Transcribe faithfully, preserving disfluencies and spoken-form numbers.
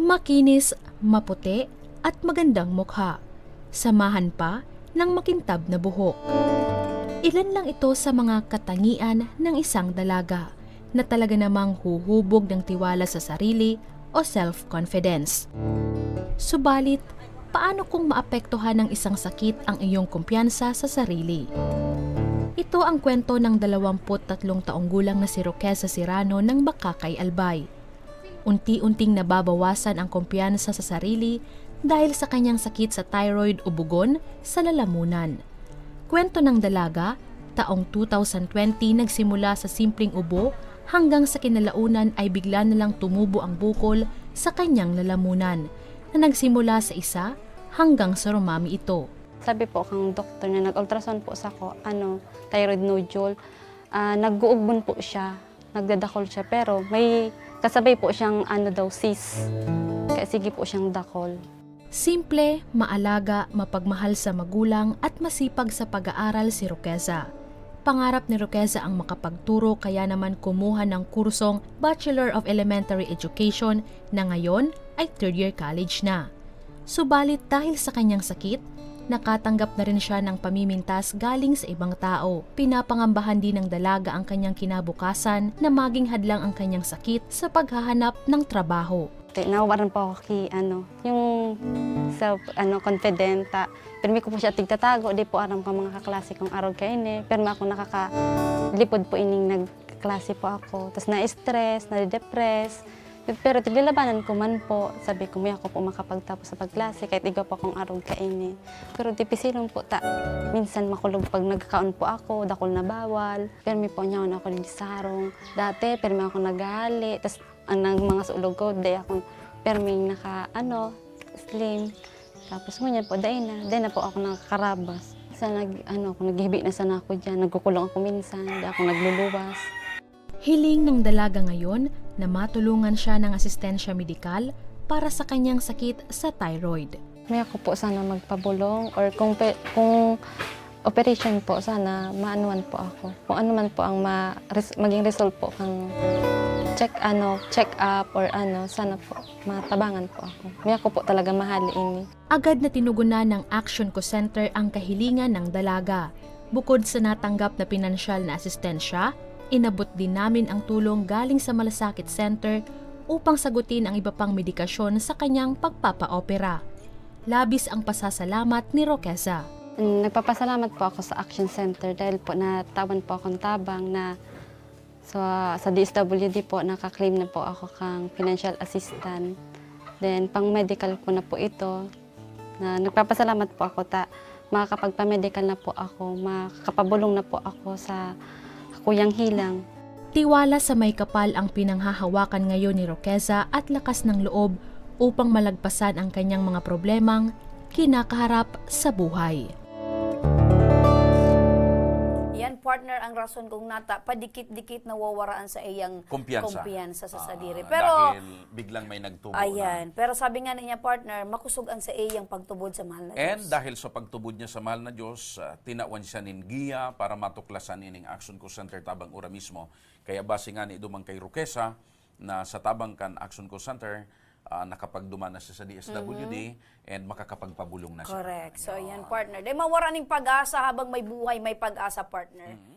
Makinis, maputi, at magandang mukha. Samahan pa ng makintab na buhok. Ilan lang ito sa mga katangian ng isang dalaga na talaga namang huhubog ng tiwala sa sarili o self-confidence. Subalit, paano kung maapektuhan ng isang sakit ang iyong kumpiyansa sa sarili? Ito ang kwento ng dalawampu't tatlong taong gulang na si Roqueza Serrano ng Bacacay, Albay. Unti-unting nababawasan ang kumpiyansa sa sarili dahil sa kanyang sakit sa thyroid o bugon sa lalamunan. Kwento ng dalaga, taong two thousand twenty nagsimula sa simpleng ubo hanggang sa kinalaunan ay bigla na lang tumubo ang bukol sa kanyang lalamunan na nagsimula sa isa hanggang sa rumami ito. Sabi po kang doktor na nag-ultrasound po sa ko, ano, thyroid nodule, ah, nag-uugbon po siya, nagdadakol siya, pero may kasabay po siyang ano daw, cyst. Kaya sige po siyang dakol. Simple, maalaga, mapagmahal sa magulang at masipag sa pag-aaral si Roqueza. Pangarap ni Roqueza ang makapagturo kaya naman kumuha ng kursong Bachelor of Elementary Education na ngayon ay third year college na. Subalit dahil sa kanyang sakit, nakatanggap na rin siya ng pamimintas galing sa ibang tao. Pinapangambahan din ng dalaga ang kanyang kinabukasan na maging hadlang ang kanyang sakit sa paghahanap ng trabaho. Te, nawawaran po ako ki, ano, yung self, ano, confident, ta, pirmi ko po siya tigtatago, di po aram ka mga kaklase kong arog kaini, pirmi ako nakakalipod po ining nagklase po ako. Tas na-stress, nade-depress. Pero tiglalabanan ko man po, sabi ko, "May ako po makapagtapos sa pagklase, kahit igwa po akong arog kaini." Pero dipisilon po ta, minsan makulog pag nagkaon po ako, dakul na bawal. Pirmi po niya ako nagdisarong. Dati, pirmi ako naghahali. Tas ang nag-, mga sulog ko, dai ako pirming naka, ano, slim. Tapos ngunyan po, dai na. Dai na po ako nakakarabas. Sa nag, ano, ako, naghihibi na sana ako dyan. Nagkukulong ako minsan, di ako nagluluwas. Hiling ng dalaga ngayon na matulungan siya ng asistensya medikal para sa kanyang sakit sa thyroid. May ako po sana magpabulong or kung, pe, kung operation po, sana maanuan po ako. Kung ano man po ang ma, res, maging result po kang check, ano, check up or ano, sana po matabangan po ako. May ako po talaga mahali ini. Agad na tinugunan ng Action Ko Center ang kahilingan ng dalaga. Bukod sa natanggap na pinansyal na asistensya, inabot din namin ang tulong galing sa Malasakit Center upang sagutin ang iba pang medikasyon sa kanyang pagpapaopera. Labis ang pasasalamat ni Roqueza. Mm, nagpapasalamat po ako sa Action Center dahil po natawan po akong tabang na sa, sa D S W D po, naka-claim na po ako kang financial assistant. Then, pang medical ko na po ito. Na nagpapasalamat po ako ta makakapagpa-medical na po ako, makakapabulong na po ako sa kuyang hilang. Tiwala sa may kapal ang pinanghahawakan ngayon ni Roqueza at lakas ng loob upang malagpasan ang kanyang mga problemang kinakaharap sa buhay. Yan, partner, ang rason kung nata, padikit-dikit nawawaraan sa iyang Kumpiyansa. kumpiyansa sa Ah, sadiri. Pero, dahil biglang may nagtubo ayan. na. Pero sabi nga niya, partner, makusog ang sa iyang pagtubod sa mahal na And Diyos. Dahil sa pagtubod niya sa mahal na Diyos, ah, tinawan siya nin giya para matuklasan ining Action Ko Center tabang ura mismo. Kaya base nga ni Dumang kay Roqueza na sa tabang kan Action Ko Center, ah, nakapagduman na siya sa D S W D and makakapagpabulong na siya. Correct. So, Yun. yan, partner. Dahil mawara ning pag-asa habang may buhay, may pag-asa, partner. Mhm.